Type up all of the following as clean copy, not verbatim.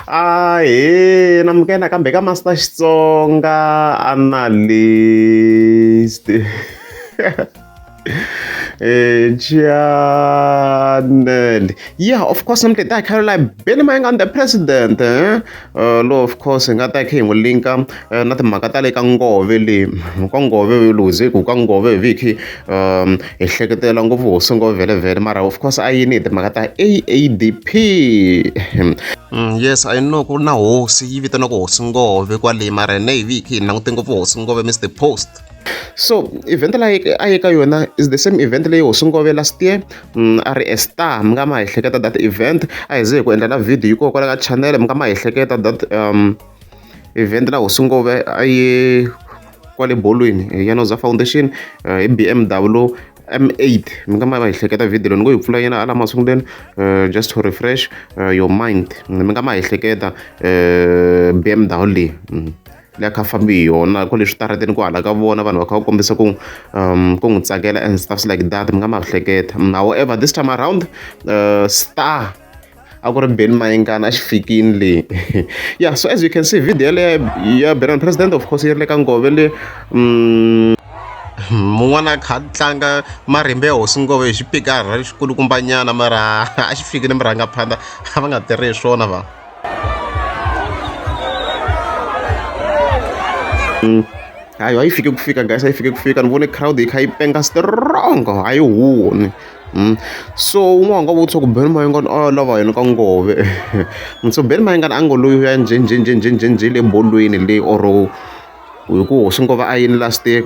Ahee namukela nakambe ka Master Xitsonga Analyst channel. Yeah, of course namuntlha hi ta hi kha la Benny Mayengani the president eh? Lo of course hi nga ta hi kha hi n'wi linka na timhaka ta le ka ngove leyi ka ngove lozi ku ka ngove hi vhiki hi hleketela ngopfu hosi ngove vhele mara of course a yini hi timhaka ta AADP. Yes, I know ku na hosi yi vitaniwaka hosi ngove kwale mara hina hi vhiki hi langute ngopfu hosi ngove Mr Post. So event leyi a yi ka yona is the same event leyi hosi ngove last year a ri a star mi nga ma hi hleketa that event a hi ze hi ku endla na video yi kona kwala ka channel mi nga ma hi hleketa that event la hosi ngove a yi kwale bolweni ya Noza Foundation hi BMW M8 mi nga ma hi hleketa video leyi ni ngo yi pfula nyana hala masunguleni just to refresh your mind mi nga ma hi hleketa BMW leyi leyi a kha a fambi hi yona kwale switarateni ku hala ka vona vanhu va kha va kombisa ku ku n'wi tsakela and stuffs like that mi nga ma hleketa. However, this time around star a ku ri Benny Mayengani a xi fikini leyi. Yeah, so as you can see, video yaleyo ya Benny President of course yi ri le ka ngove le. Mun'wana a kha a tlanga marimba ya hosi ngove hi xipikara xikulukumbanyana mara a xi fikile murhangaphandla a va nga tirhi hi swona va. Hayi a yi fike ku fika guys, a yi fike ku fika ni vone crowd yi kha yi penga strong a yi huni. So un'wana nga vutisa ku Benny Mayengani a lava yini ka ngove. So Benny Mayengani a ngo loyi ya njhe njhe njhe njhe njhe njhe le bolweni le or hi ku hosi ngove a yini last year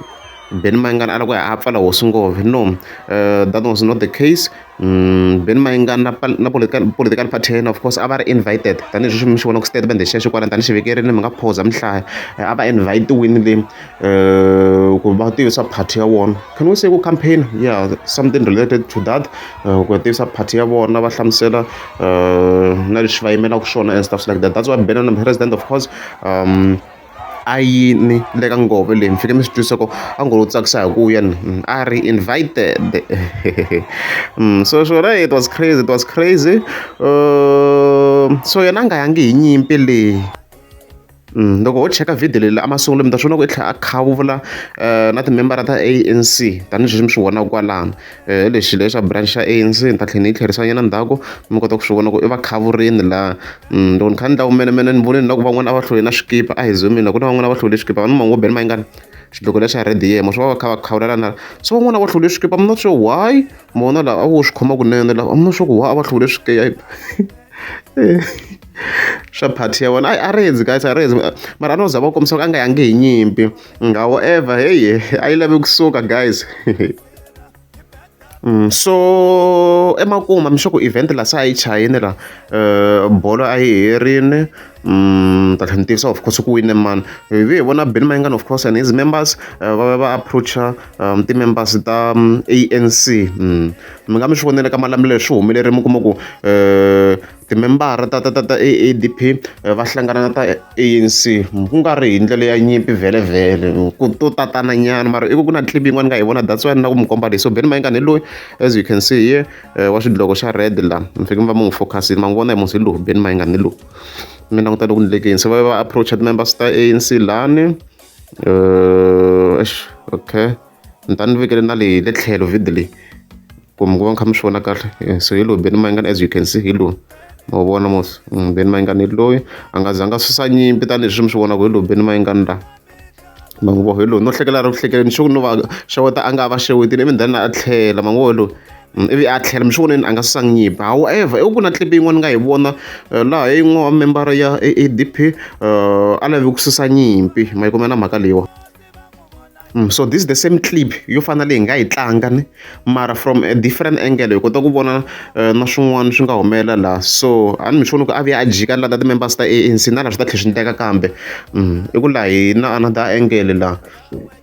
Benny Mayengani a lava ku ya a pfala hosi ngove. No, that was not the case. Benny Mayengani na na political party ya yena of course a va ri invited tanihileswi mi xi vonaka statement xexo kwala tani xi vekerile mi nga phoza mi hlaya a va invite-wini le ku va tivisa party ya vona. Can we say ku campaign? Yeah, something related to that. Ku tivisa party ya vona va hlamusela na leswi va yimelaka swona and stuff like that. That's why Benny na president of course a yini le ka ngove leyi mi fike mi swi twisisa ku a ngo lo tsakisa hi ku ya ni a ri invited. So swona it was crazy, it was crazy. So yena a nga yangi hi nyimpi leyi. Loko ho cheka video leyi emasungulweni mi ta swi vona ku i tlhela a khawula na timembara ta ANC tanihileswi mi swi vonaka kwalano. Lexi lexa branch xa ANC ni ta tlhela ni yi tlherisa nyana ndzhaku mi kota ku swi vona ku i va khavurini laha. Loko ni kha ni endla vumenemene ni vonile na ku van'wana a va hlule na swikipa a hi zoom-ini ku na van'wana a va hlule swikipa va ni mango Benny Mayengani xidloko lexa red hi yena swo va kha va khawulana na so van'wana a va hlule swikipa I'm not sure why ma vona laha a vo swi khoma kunene laha I'm not sure ku why a va hlule swikipa swa party ya vona a rhendzi guys a rhendzi mara a no za va kombisa ku a nga yangi hi nyimpi. However hey a yi lavi kusuka guys. So emakumu I'm sure ku event la se a yi chayini la bolo a yi herini ta tlhela ni tivisa of course ku wine mani hi vi hi vona Benny Mayengani of course and his members va va approach-a ti-members ta ANC. Mi nga mi swi vonile ka Malamulele swi humelerile mi kuma ku timembara ta ta ta ta AADP va hlangana na ta ANC ku nga ri hi ndlela ya nyimpi vhele ku to tatana nyana mara i ku ku na clip yin'wana nga yi vona that's why ni na ku mi komba leyi. So Benny Mayengani hi loyi as you can see here wa xidloko xa red la mi fike mi va mi n'wi focus-ini ma n'wi vona hi musi hi lowu Benny Mayengani hi lowu mi languta loko ni lekeni se va va approach ti-members ta ANC lani eish okay ni ta ni vekele na leyi le tlhelo video leyi ku mi va mi kha mi swi vona kahle. So hi lowu Benny Mayengani as you can see hi lowu ma wu vona mos Benny Mayengani hi loyi a nga zanga susa nyimpi tanihileswi mi swi vonaka hi lowu Benny Mayengani la ma n'wi vona hi lowu no hlekela ri ku hlekeleni sure no va xeweta a nga va xewetile ivi then a tlhela ma n'wi vona hi lowu ivi a tlhela mi swi vonile a nga susangi nyimpi. However i ku na clip yin'wana ni nga yi vona laha yin'wana wa membara ya AADP a lave ku susa nyimpi ma yi kuma na mhaka leyiwa. So this is the same clip yo fana leyi hi nga yi tlanga ni mara from a different angle hi kota ku vona na swin'wana swi nga humelela laha. So a ni mi swi voni ku a vuya a jika la ta ti-members ta ANC na laha swi ta tlhela swi endleka kambe i ku laha hi na another angle laha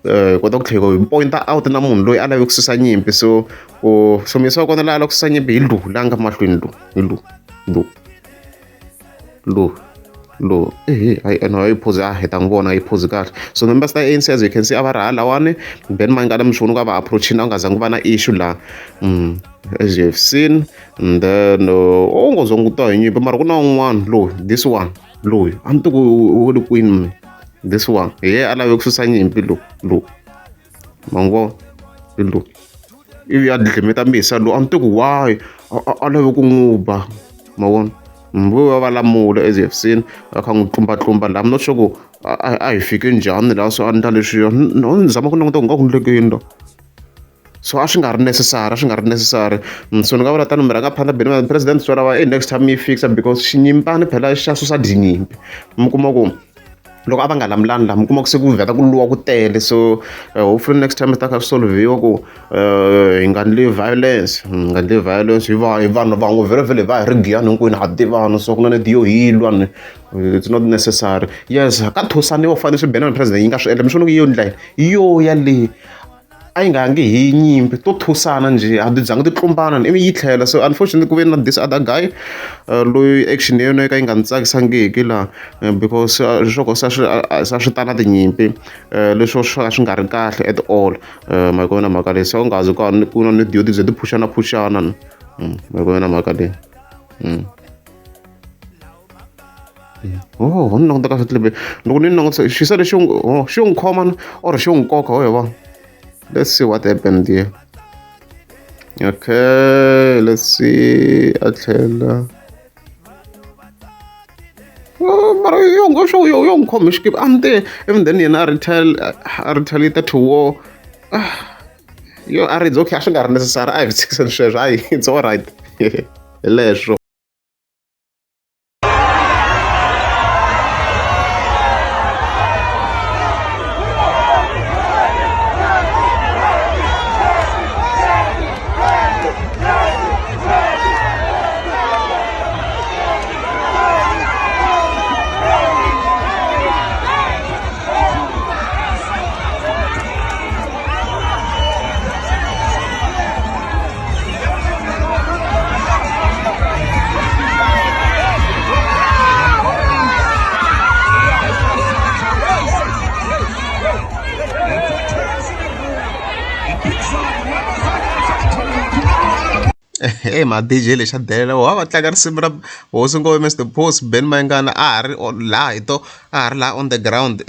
hi kota ku tlhela hi point out na munhu loyi a lave ku susa nyimpi so ku so muyisa wa kona laha a lava ku susa nyimpi hi lowu la nga mahlweni lowu hi lowu lowu lowu lowu ehe hayi no a yi phuzi a hi ta n'wi vona a yi phuzi kahle. So members ta ANC as you can see a va ri halawani Benny Mayengani mi swi vona ku a va approach-ini a ku nga zangi ku va na issue laha as you have seen. And then u ngo zongi ku twa hi nyimpi mara ku na un'wana lowu this one. Loyi a ni tivi ku u le kwini this one hi yena a lave ku susa nyimpi lowu lowu ma n'wi vona hi lowu ivi a dlimeta mbisa lowu a ni tivi ku why a lave ku n'wi ba ma vona vo va va lamula as you have seen a kha n'wi tlumbatlumba laha I'm not sure ku a hi fike njhani laha so a ndla leswiya ni zama ku languta ku nga ku endleke yini la so a swi nga ri necessary a swi nga ri necessary so ni nga vula tano murhangaphandle Benny president swi lava e next time yi fixa because xinyimpani phela xa susa tinyimpi mi kuma ku loko a va nga lamulani laha mi kuma ku se ku vheta ku lwiwa ku tele so hopefully next time swi ta kha swi solve-iwa ku hi nga ndli violence hi nga ndli violence hi va hi vanhu van'we vhele vhele hi va hi ri giyani hinkwenu ha tivana so ku na need yo hi lwa ni it's not necessary yes ka thusaniwa ku fanele swi Benny president yi nga swi endla mi swi vona ku yi yo ndla yini yo yaleyo a yi nga yangi hi nyimpi to thusana njhe a ti zangi ti tlumbana ivi yi tlhela so unfortunately ku ve na this other guy loyi action ya yena yo ka yi nga ni tsakisangiki laha because swo ka se a swi ta na tinyimpi leswo swo ka swi nga ri kahle at all ma yi vona mhaka leyi se u nga ze ku ku na yo ti ze ti phuxanaphuxana ma yi vona mhaka leyi. Oh ni languta ka clip loko ni langutisa xisa lexi oh xi n'wi khoma or xi n'wi koka ho vona let's see what happened here okay let's see a tlhela oh, mara yo ngo xo yo yo n'wi khoma hi xikipa a ni te even then yena a retail a retaliate to war yo a ri okay a swi nga ri necessary a hi tshikiseni sweswo hayi it's all right hi leswo. Hey ma D_J lexa delela wa va tlanga risimu ra hosi ngove Mister Post Benny Mayengani a ha ri laha hi to a ha ri laha on the ground.